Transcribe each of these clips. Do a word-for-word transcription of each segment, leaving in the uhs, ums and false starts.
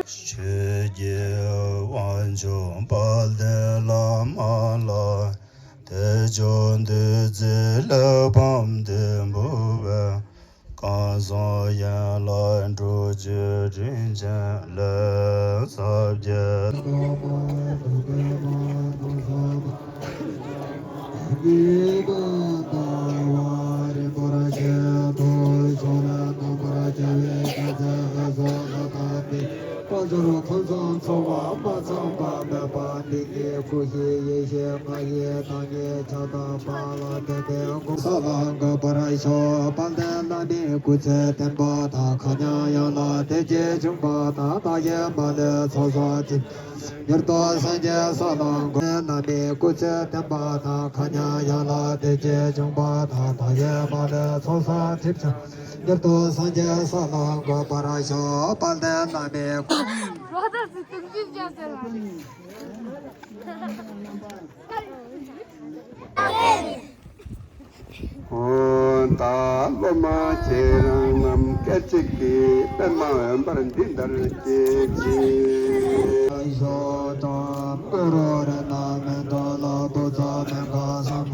ཆོས་རྒྱལ་དབང་ཕྱུག་དཔལ་ལྡན་བླ་མ་ལ། དལ་འབྱོར་འདུས་མཛད་གླེགས་བམ་ལྡེམ་པོ་བས། གང་བཟང་ཡན་ལག་འབྲུ་བཅུ་དྲིན་ཅན་ལས་ཟབ་རྒྱས། དཀོན་མཆོག་ཁམས་གསུམ་འཚོ་བ་མ་ཚང་བ་མེད་པ་འདི་ཉིད་སྐུ་ཞེས་ཡེ་ཤེས་ང་ཡི་བདག་ཉིད་ཕྱག་དང་པ་ལ་བརྟེན་ཏེ་སྐུ་ས་ལ་འགོད་པར་ཤོག་དཔལ་ལྡན་བླ་མའི་སྐུ་ཚེ་བརྟན་པ་དང་། མཁའ་མཉམ་ཡན་ལག་བདེ་སྐྱིད་འབྱུང་བ་དང་། བདག་གི་མ་ལུས་ཚོགས་བསོད་ཅི་མྱུར་དུ་སངས་རྒྱས་ས་ལ་འགོད། བླ་མའི་སྐུ་ཚེ་བརྟན་པ་དང་། མཁའ་མཉམ་ཡན་ལག་བདེ་སྐྱིད་འབྱུང་བ་དང་། བདག་གི་མ་ལུས་ཚོགས་བསོད་ཐིབས་ཆག་མྱུར་དུ་སངས་རྒྱས་ས་ལ་འགོད་པར་ཤོག་དཔལ་ལྡན་བླ་མའི་སྐུ། རོ་ད་སི་ཏུང་ཅི་ཅག་ཟེར་བ། ཨོ་ད་སློབ་མ་ཁྱེད་རང་རྣམས་སྐད་ཅིག་གིས་པདྨ་འོད་འབར་འདི་ལྟར་བསྐྱེད་ཅིག་ཞོ་དང་ཀུ་རུ་ར་ན་མེ་ཏོ་ལ་བུ་ཚ་མེ་ག་ས་མ་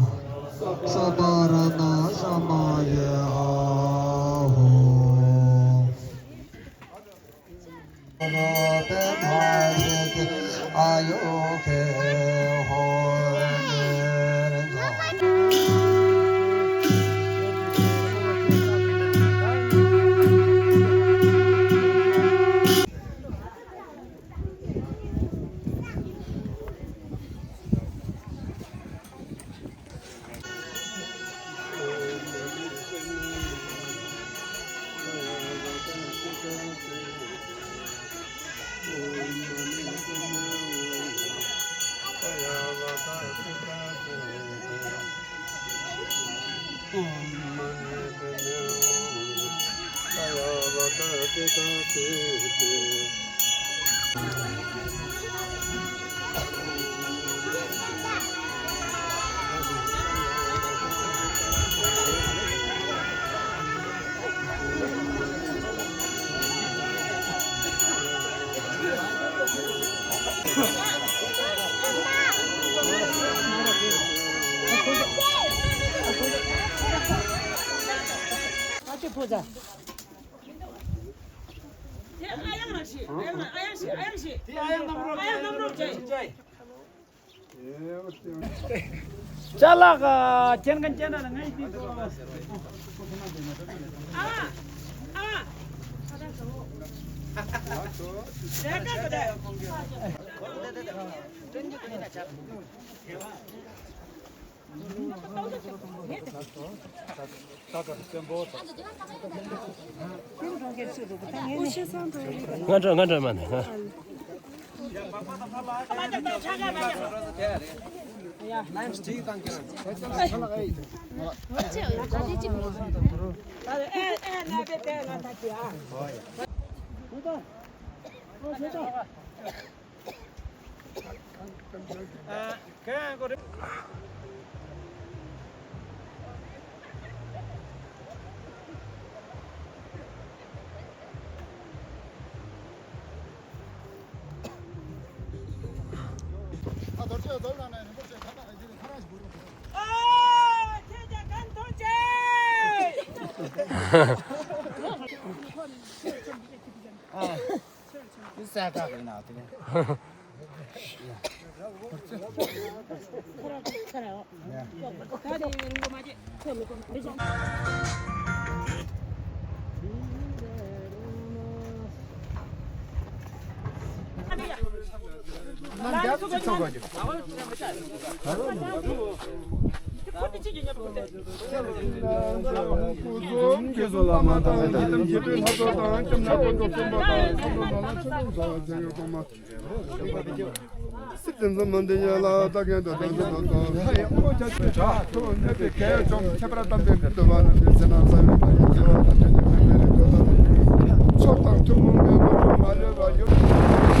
ས་པ་ར་ན་ས་མ་ཡེ་ཨ་ཧོ། ཨ་ཅེ་ཕོ་ཛ། དེ་ཨ་ཡང་ར་ཤི། ཨ་ཡང་ར་ཨ་ཡང་ཤི། ཨ་ཡང་ཤི། དེ་ཨ་ཡང་རྣམ་རོག་ཨ་ཡང་རྣམ་རོག་ཅེ། ཅ་ལག་ཅན་གན་ཅན་ན་ང་ཡི་དེ་ཚོ། ཨ་ཨ། ང་འགྲོ་ང་འགྲོ་མ་ནི། སྲིད་དེ་ཚོ་མ་འདི་ཡ་ལ་ད་གན་དུ་དོན་དུ་དོན་དུ་ལ་ལ་ཆུ་ལུང་ཟ་བ་ཅན་ཡོད་གོང་མ། སྲིད་དེ་ཚོ་མ་འདི་ཡ་ལ་ད་གན་དུ་དོན་དུ་དོན་དུ་ལྷ་ཡི་དབུ་ཆ་ཆུ་བྲག་ཐུགས་མཉེས་པའི་གལ་བྱུང་ཁྱད་པར་དམ་ལྡན་གྱི་འདུལ་བ་རྣམས་ཀྱི་ཚེ་ན་ས་ཡོད་པ་ཡི་ཁྱད་པར་དམ་ལྡན་གྱི་ཕན་པའི་རིགས་འདུལ་དང་། མཆོག་དང་ཐུན་མོང་གི་དངོས་གྲུབ་མ་ལུས་པ་ཡོད།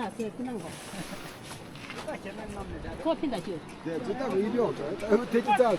ཡ་ཟེར་ཁྱི་ནང་གོ། ཁོ་ཕིན་ད་ཅུ། དེ་ཅི་ལྟ་བུ་ཡིན་ཡོད་དེ་ཅི་ཙག་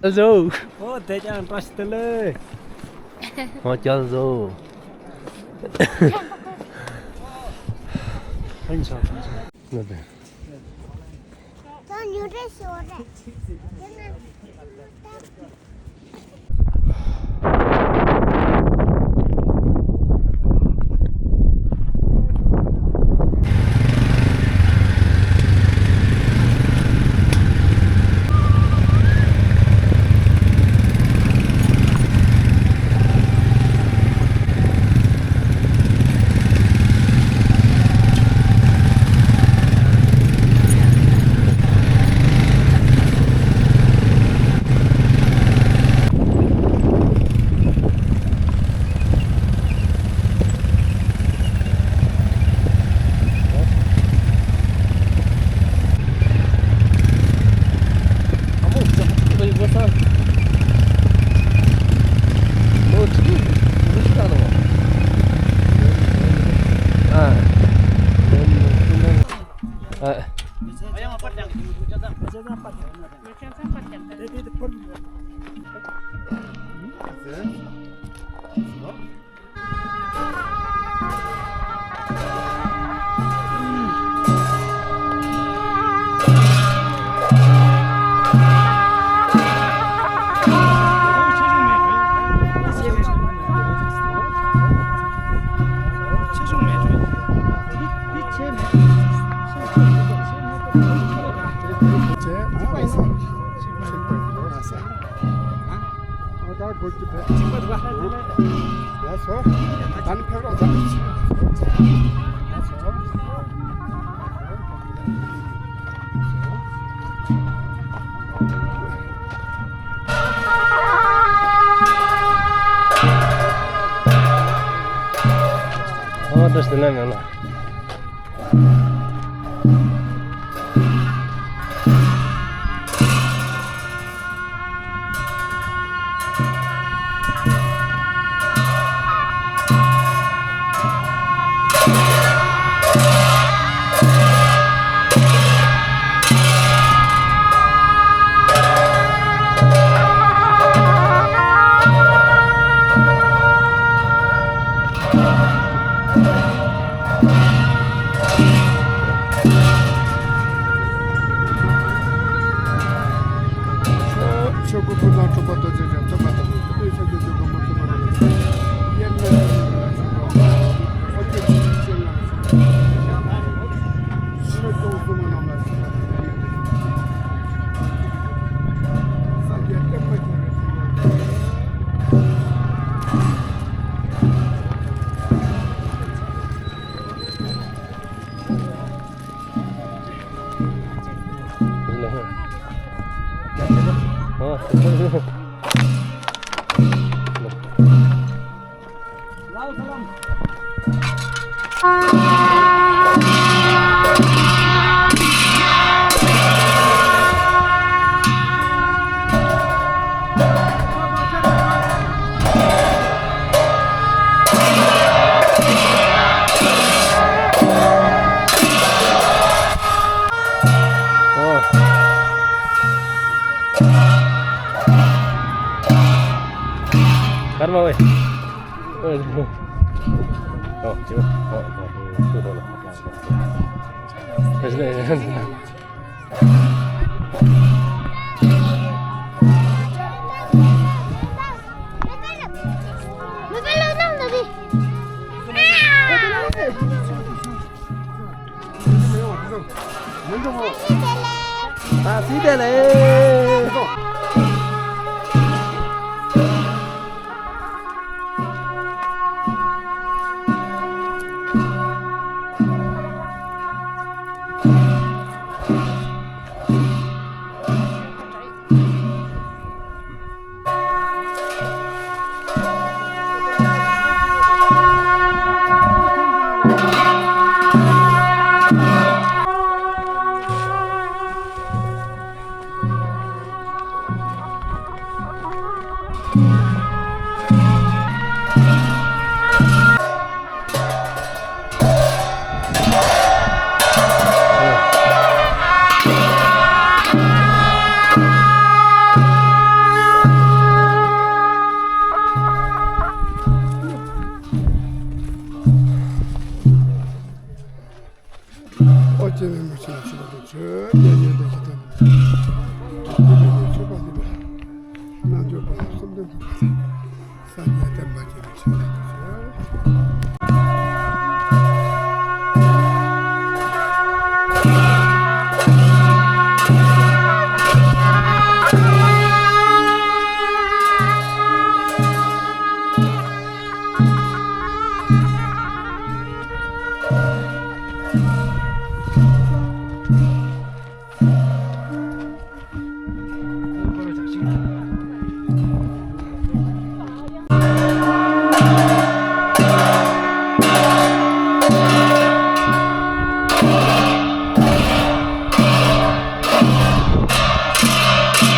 བཟོ། ཨོ་དེ་ཀྱང་བཀྲ་ཤིས་བདེ་ལེགས། ཨོ་ཀྱང་བཟོ། ཧན་ཆ་ཧན་ཆ། ད་ཉོ་འདྲེ་ཞོ་རེད། ད་སྒོ་ཀྱི་ཕེབས། ཡ་སོ། ད་ནི་ཕེབས་རོགས་ད། ཡ་སོ། ལྟོས་ཟེར་ན་མེད་ལ། ཀརྨ་ཝེ། ཨོ། ཨོ། ཨོ། ཨོ། ཨོ། ཨོ་རྒྱན་མ་ཆེན་ཆོས་པ་དང་ཆོས་རྒྱལ་ཡོན་ཏན་གྱི་དོན་དུ། ཆོས་པ་འདི་པའི་རྣལ་འབྱོར་པ་ལ་གསུམ་ལྡན་དུ་སངས་རྒྱས་བསྟན་པ་རྒྱས་པའི་ཆེད་དུ། དུས་གསུམ་སངས་རྒྱས་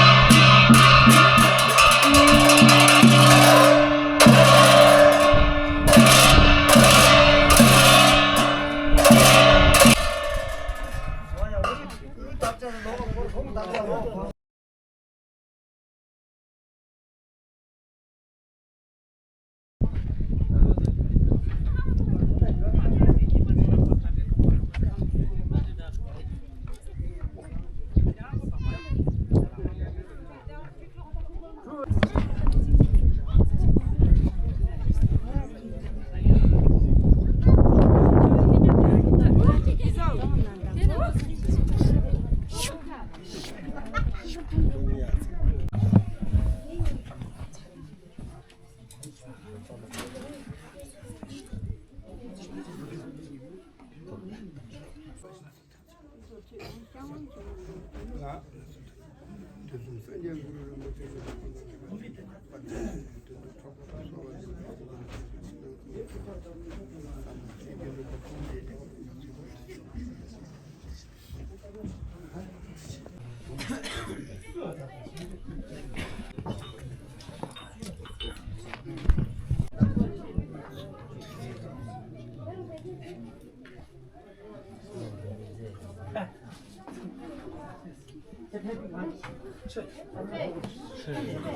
གུ་རུ་རིན་པོ་ཆེ་གི་ཐུགས་དམ་གྱི་བར་ཆད་དེ་དུས་གསུམ་འཕྲོག་པར་གསོལ་བ་འདེབས་པ།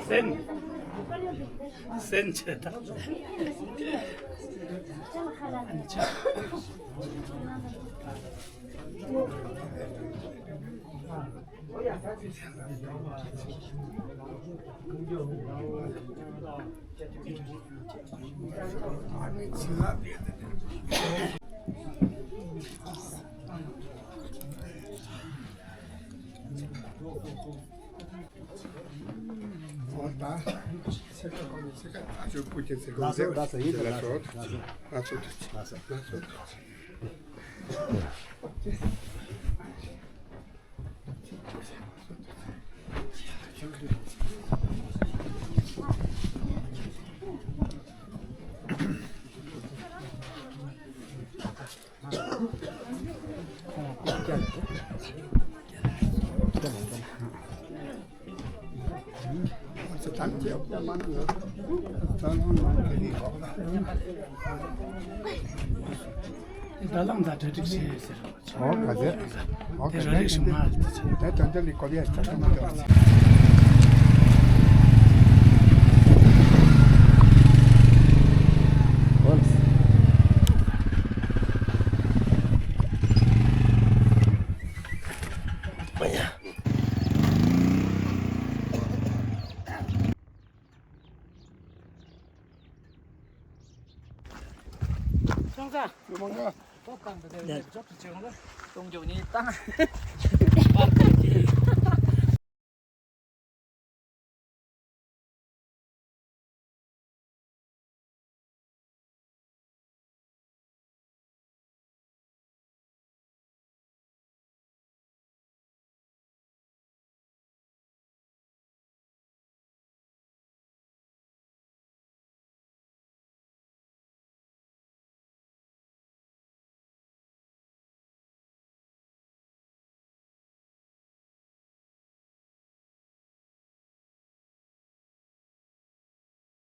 སེམས། སེམས་ཆེ་ད། ལགས་སོ། ལགས་སོ། ཡིན་ཟེར། ལགས་སོ། ལགས་སོ། ལགས་སོ། ལགས་སོ། ད་ལམ་ད་གྲ་སྒྲིག་བྱས་ཟེར། ཨོ་ག་ཟེར། ཨོ་ག་ཟེར། དེ་དེ་དེ་དོན་དེ་ལས་གོ་བའི་ཆ་ཚང་མ་འདོར། ཁྱོད་ཚ། ཁྱོད་མང་ག་གཏོང་རྒྱུ་ནི་བཏང་།